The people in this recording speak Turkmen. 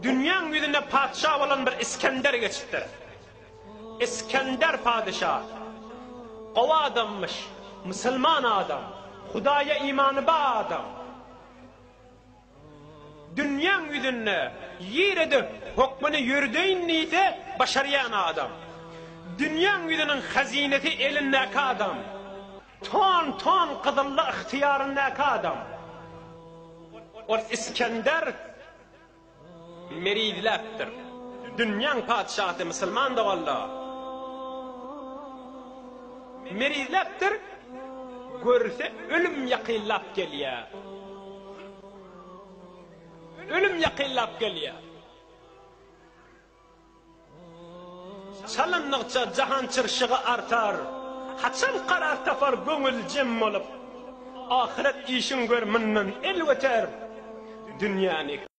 Dünýäň ýüzünde patyşa bolan bir Iskender geçipdir. Iskender padyşa gowy adammyş, musulman adam, Hudaýa imany bar adam. Dünýäň ýüzünde ýerede hökmüni ýörüdeýin diýse, başarýan adam. Dünýäň ýüzüniň hazynesi elindäki adam. Ton-ton gyzylly ygtyýaryndaky adam. Ol Iskender merizläpdir. Dünýäň patyşasy musulman doganla. Merizläpdir, görse ölüm ýakynlap gelýär. Ölüm ýakynlap gelýär. Çalyndykça jahan çyrşygy artar. Haçan karar tapar göňül jem bolup. Ahyret işin gör mundan el göter. Dünýäni.